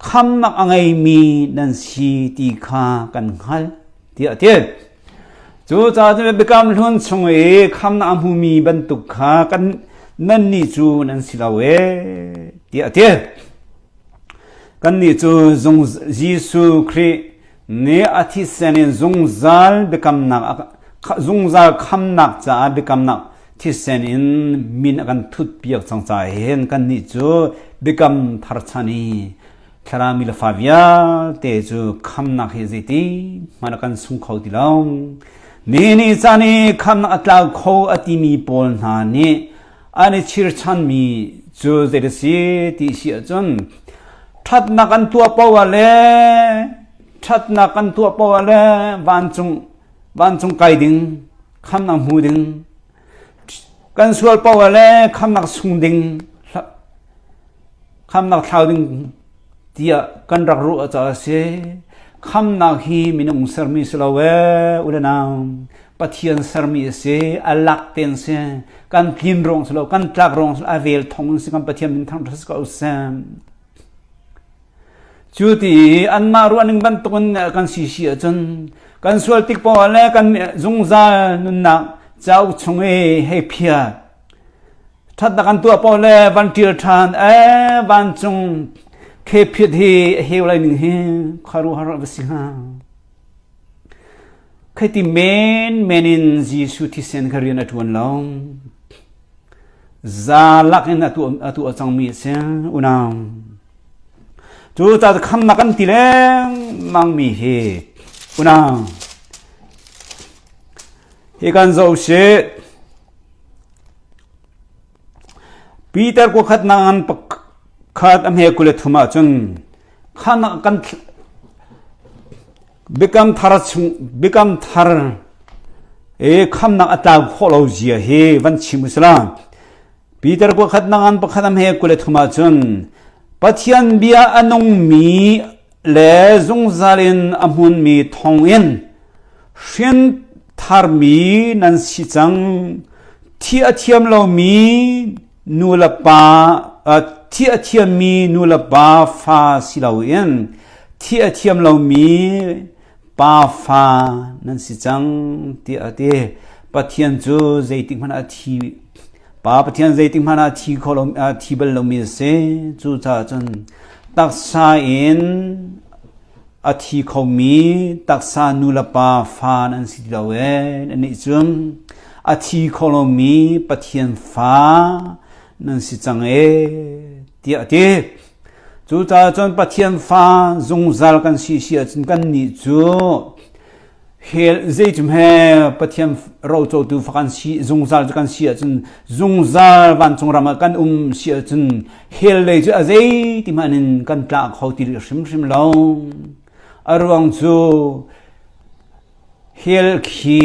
khamnak a ngeimi nan si ti kha kan hngalh, tiah a ti. Cucaah cun Biakam Hlun chung i khamnak a hmumi bantuk kha kan nannih cu nan si lo ee, tiah a ti. Kannih cu zung Jesuh Khrih nih a thisen in zungzal biakamnak zungzal khamnak caah biakamnak thisen in min a kan thut piak cang caah hin kannih cu biakam thar chan i thlarami le fa vialte cu khamnak hi zeiti hmanh a kan sung kho ti lo. Ni ni caan i khamnak a tlau kho a timi pawl hna nih an i chirchanmi cu zei a si ti si ahcun ṭhatnak an tuah poah le ṭhatnak an tuah poah le vancung vancung kai ding khamnak hmu ding kan sual poah le khamnak sung ding khamnak thlau ding tiah kan rak ruah caah a si. Khamnak hi minung sermi si lo ee u le nau. Pathian sermi a si, a lak ten si. Kan tlin ruang si lo, kan tlak ruang si lo, a vel thong si kan Pathian min thangṭhat si ko seh. Cu ti anmah ruahning bantukin kan si si ahcun kan sual tik poah le kan zungzal nunnak cauk chung i hei phiat Ṭhatnak an tuah paoh le van ṭil ṭhan ee vancung khephit hi a heu lai ning hi khuaruahhar a va si hnga. Khei men men in Jesuh thisen kha rian a ṭuan lo. Za lak in a tuah cangmi a si unau. Cu ta khamnak kan ti lengmang mi hi unau. Hi kan zoh sih. Peter kuakhat nak ngan pakhat a hme 23 ahcun khan kan biakam thar chung biakam thar e khamnak a tlau khawh lo zia hi van chim usila Peter kuakhat nak ngan pakhat a hme 23 ahcun Pathian bia a nungmi le zungzal in a hmunmi thongin hrin tharmi nan si cang. Thi a thiam lomi nu le pa thi a thiammi nu le pa fa si loin thi a thiam lomi pa fa nan si cang tiah a ti. Pathian cu zeitik hmanh ah thi Pa Pathian zeitik hmanh ah thi kho lo thi bal lomi a si. Cucaah cun taksa in a thi khomi taksa nu le pa fa nan si ti lo ee. Anih cun a thi kho lomi Pathian fa nan si cang ee tiah a ti. Cucaah cun Pathian fa zungzal kan si si ahcun kannih cu Hell zeitum he Pathian rocotu fa kan si zungzal cu kan si ahcun zungzal vancung ram ah kan um si ahcun hell lei cu a zei ti hmanh in kan tla kho ti hrimhrim lo. A ruang cu hell khi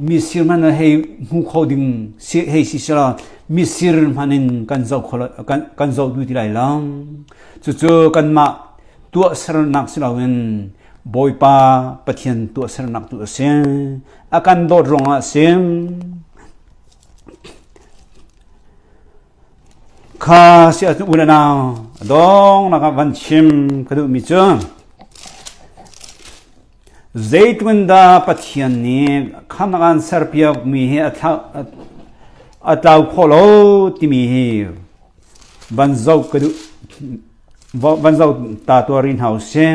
misir hmanh hei hmu kho ding hei si sila misir hmanh in kan zoh kho kan kan zoh duh ti lai lo. Cucu kanmah tuahsernak si loin Bawipa Pathian tuahsernak tu a si. A kan dawt ruangah a si. Kha si ahcun u le nau dong nak ah van chim ka duhmi cu zeitluk dah Pathian nih khamnak an serpiakmi hi a tlau khawh lo timi hi van zoh ka duh van zoh ta tuar rih hna usih.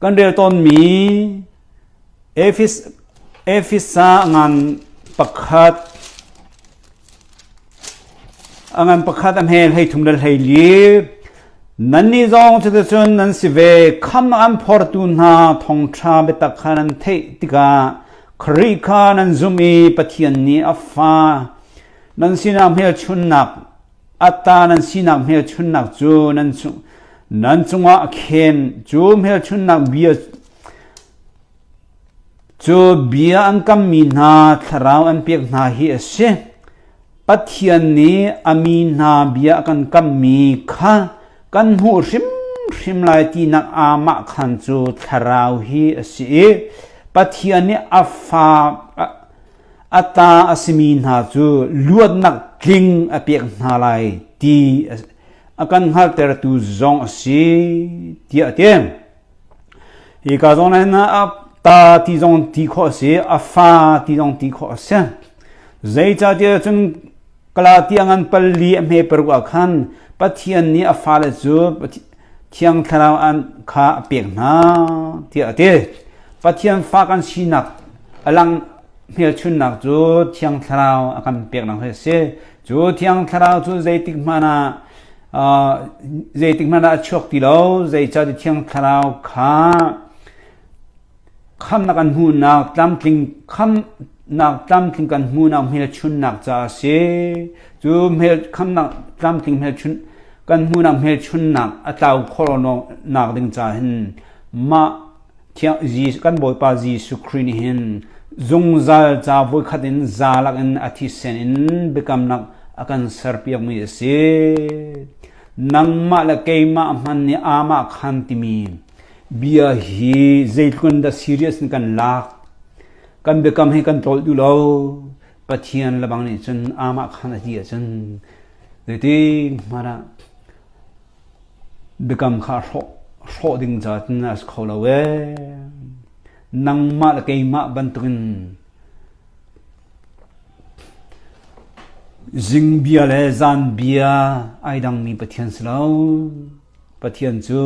Kan rel tawnmi Efis Efesa ngan pakhat a ngan pakhat a hmel hei thum le hlei li nannih zong cuticun nan si ve kham an phortu hna thawngṭha biatak kha nan theih tikah Khrih kha nan zumh i Pathian nih a fa nan sinah hmelchunhnak a ta nan sinak hmelchunhnak cu nan chung nan cungah a khen cu hmelchunhnak bia Cu bia an kammi hna thlarau an pek hna hi a si. Pathian nih a mi hna bia a kan kammi kha kan hmuh hrimhrim lai tinak aamahkhan cu thlarau hi a si i Pathian nih a fa a ta a simi hna cu luatnak tling a pek hna lai ti a kan hngalhtertu zong a si tiah a ti. Hika zawn ah hin a ta ti zong ti khawh a si, a fa ti zong ti khawh a si. Zeicahtiah cun Galatia ngan pali a hme paruk ah khan Pathian nih a fale cu Thiang Thlarau an kha a pek hna tiah a ti. Pathian fa kan sinak a lang hmelchunnak cu Thiang Thlarau a kan peknak hi a si. Cu Thiang Thlarau cu zeitik hmanh ah zeitik hmanh ah a chuak ti lo zeicahtiah Thiang Thlarau kha khamnak kan hmuhnak tlamtling khamnak tlamtling kan hmuhnak hmelchunhnak caah a si. Cu hmel khamnak tlamtling hmelchunh kan hmuhnak hmelchunhnak a tlau khawh nak ding caah hin mah Thiang kan Bawipa Jesuh Khrih nih hin zungzal ca voikhat in zalak in a thisen in biakamnak a kan serpiakmi a si. Nangmah le keimah hmanh nih amah khan timi bia hi zeitluk in dah serious in kan lak. Kan biakam hi kan tlolh duh lo. Pathian lebang nih cun amah khan a ti ahcun zeitin hmanh ah Biakam kha hrawh ding ca cun a si kho lo ee. Nangmah le keimah bantukin zing bia le zan bia ai dangmi Pathian si lo. Pathian cu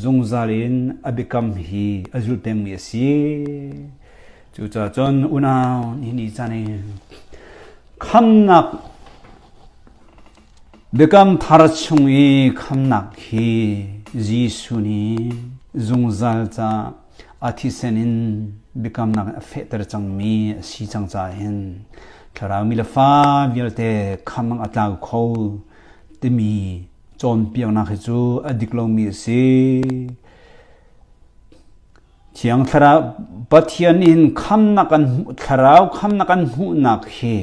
zungzal in a biakam hi a zul pengmi a si. Cucaah cun unau nihin ni caan i khamnak Biakam Thar chung i khamnak hi Jesuh nih zungzal ca a thisen in biakamnak in a fehter cangmi a si cang caah hin thlarau mi le fa vialte khamnak a tlau kho timi cawnpiaknak hi cu a dik lomi a si. Thiang Thlarau Pathian in khamnak kan thlarau khamnak kan hmuhnak hi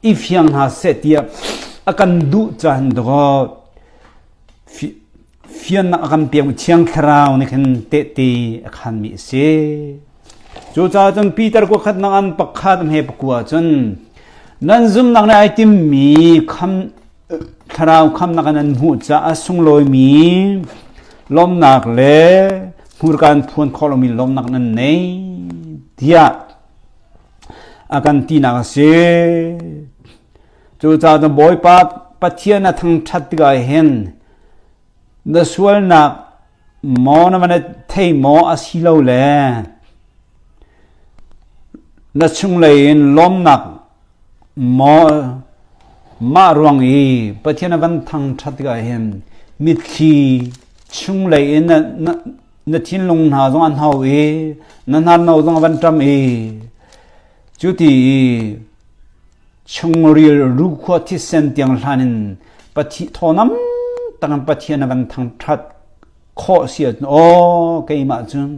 i fiang hna seh tiah a kan duh caan dawt fiannak a kan pek Thiang Thlarau nih khin tehte a khanmi a si. Cucaah cun Peter kuakhat nak an pakhat he pakua cun nan zumnak nih ai timmi kham Thlarau khamnak in an hmuh caah sunglawimi lawmnak le hmurka in phuan khawh lomi lawmnak nan nei tiah a kan tinak a si. Cucaah na Bawipa Pathian a thangṭhat tikah hin na sualnak maw na van thei maw a si lo le na chunglei in lawmnak Maw mah ruang i Pathian a van thangṭhat tikah hin mitthli chunglei in na, na, na thinlung hna zong an hau i na hnarno zong a van ṭam i cuti i chungril rukhua thisen tiang hlan in Pathi thawnam takin Pathian a van thangṭhat khawh si ahcun aw keimah cun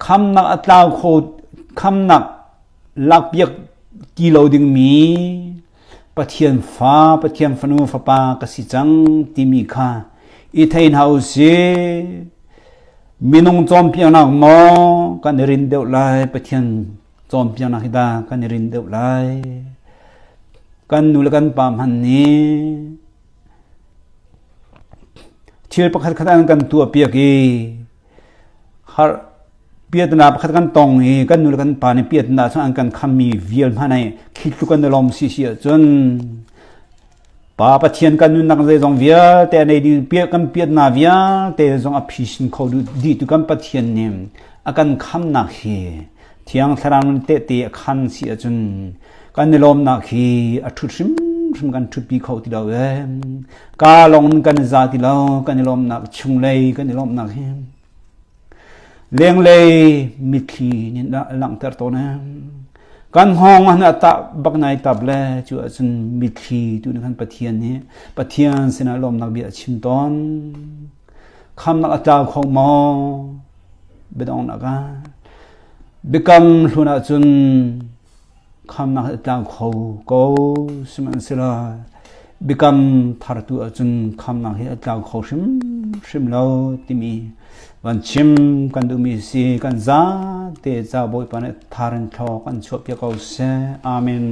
khamnak a tlau kho khamnak lakpiak ti lo dingmi Pathian fa, Pathian fanu fapa ka si cang timi kha i thei hna u sih. Minung cawnpiaknak maw kan i rin deuh lai, Pathian cawnpiaknak hi dah kan i rin deuh lai. Kan nu le kan pa hmanh nih thil pakhat khat an kan tuahpiak i har piatna pakhat kan tong i kan nu le kan pa nih piatna cu an kan khammi vial hmanh ai khi tluk an i lawm si si ahcun. Pa Pathian kan nunnak zeizong vialte a nei ding kan piatnak vialte zong a phisin kho dih tu kan Pathian nih a kan khamnak hi Thiang Thlarau nun tehte a khan si ahcun kan i lawmnak hi a ṭhut hrimhrim kan ṭhutpi kho ti lo ee. Ka lawng in kan i za ti lo kan i lawmnak chunglei kan i lawmnak hi. Lenglei mitthli nih langhter tawn ee. Kan hngawng ah na tah bak nai tap le cu ahcun mitthli tu nih khan Pathian nih Pathian sinah lawmnak bia a chim tawn. Khamnak a tlau kho maw? Biadonghnak ah biakam hlun ahcun khamnak a tlau kho ko sihmanhsehlaw biakam thar tu ahcun khamnak hi a tlau kho hrimhrim lo timi van chim kan duhmi si kan zate ca Bawipa nih thar in thlaw kan chuahpiak ko seh. Amen.